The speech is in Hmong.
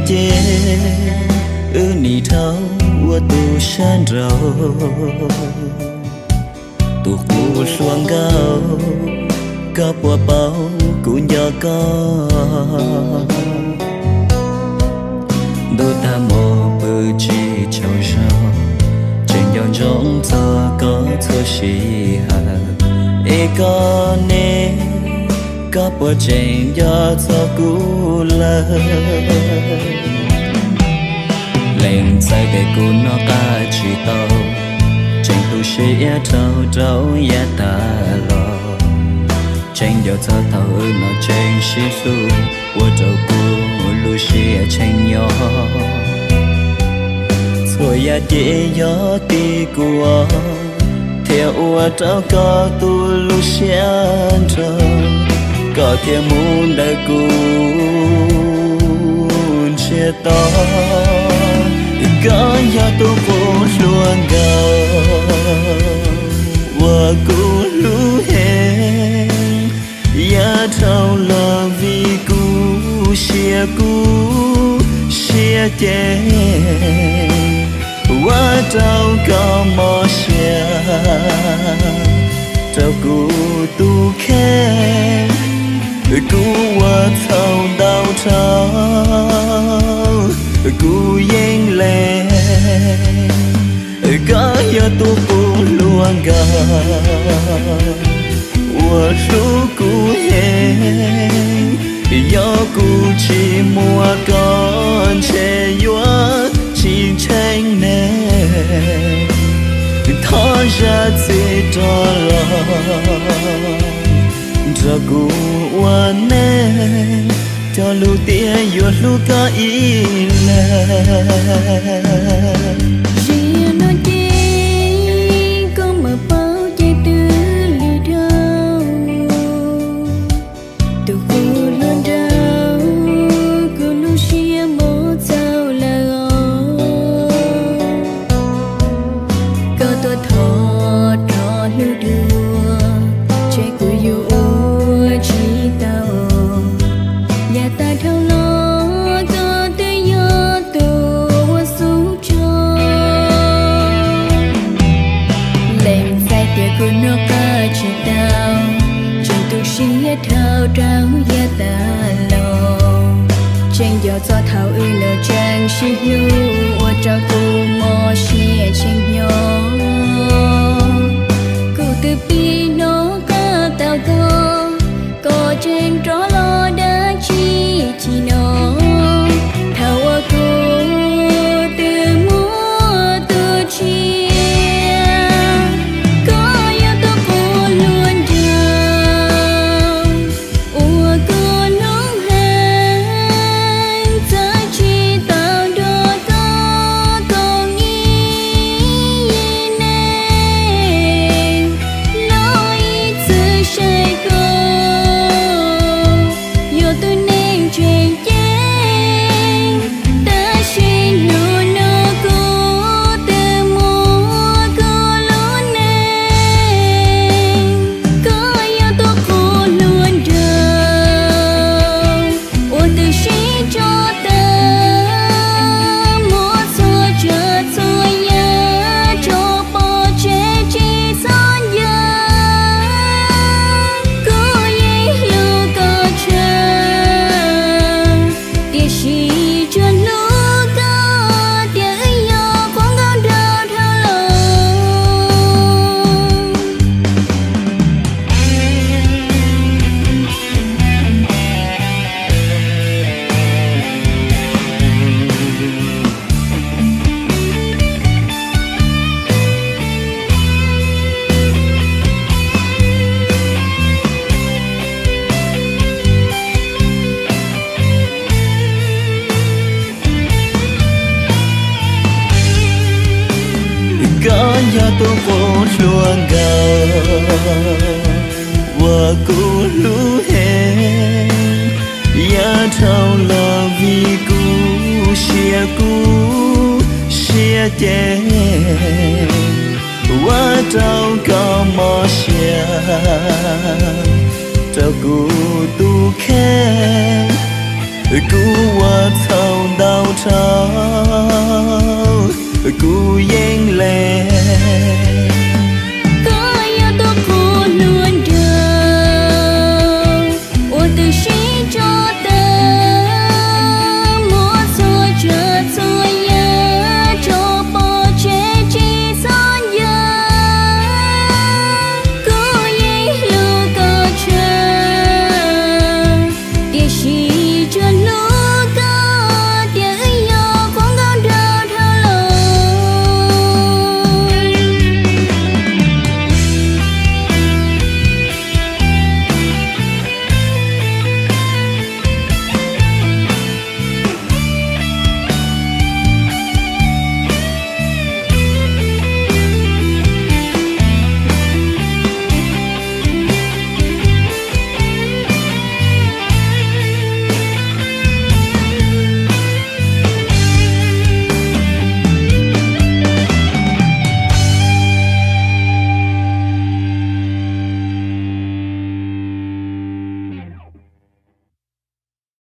Ces wb nim dhau ua tus sab nraud, tus qub hluas nkauj, koj puas paub kuv nco koj? Ntuj tag mus pw tsis tsaug zog, tseem nco ntsoov txog koj txhua sij hawm. Es koj ne, koj puas tseem nco txog kuv lawm? Lees txais tias kuv noj qab tsis tau, tseem tu siab dhau rau yav tas los. Tseem nco txog thaum wb los tseem sib hlub, ua rau kuv lub siab tshee nyob. Txhua yam ces yog tim kuv, thiaj ua rau koj tu lub siab nrog, koj thiaj mus ntawm kuv ntsiag to. Koj yog tus qub hluas nkauj uas kuv hlub heev, yav dhau los vim kuv siab kuv siab ces ua rau koj mob siab rau kuv tus kheej. Kuv ua txhaum ntau dhau, kuv yeej lees. Koj yog tus qub hluas nkauj uas hlub kuv heev, yog kuv tsis muaj koj ntshe yuav tsis ntseeg neeg. Thov zam txim rov los nrog kuv ua neej, cog lus tias yuav hlub koj ib leeg. Zaum no ces koj mam paub ces twb lig dhau, tus qub hluas nraug, kuv lub siab mob txaus lawm os. Koj tuaj thov rov hlub dua, ntshe kuv yuav ua tsis tau. Yav tas dhau los koj twb yog tus uas xub tso. Lees txais tias kuv noj qab tsis tau, tseem tu siab dhau rau yav tas los. Tseem nco txog thaum wb los tseem sib hlub, ua rau kuv mob siab tshee nyob. Kuv twb pib hnov qab tau koj, koj tseem rov los dab tsi tsis hnov. Thaum uas kuv twb muaj tus tshiab, koj yog tus qub hluas nraug uas kuv hlub heev, txawm tsis tau nrog koj koom ib yig neeg los ib txwm saib koj yog tus neeg tseem ceeb, tab sis hnub no kuv twb muaj kuv lub neej. Koj yog tus qub hluas nraug uas twb sib tso tas, muab txhua tsav txhua yam tso pov tseg tsis txhob nco. Kuv yeej hlub koj tshaj, tiam sis tsuas hlub koj tias wb yog qhov nkauj nraug dhau los. Koj yog tus qub hluas nkauj uas kuv hlub heev, yav dhau los vim kuv siab kuv siab ces ua rau koj mob siab rau kuv tus kheej. Kuv ua txhaum ntau dhau, kuv yeej lem.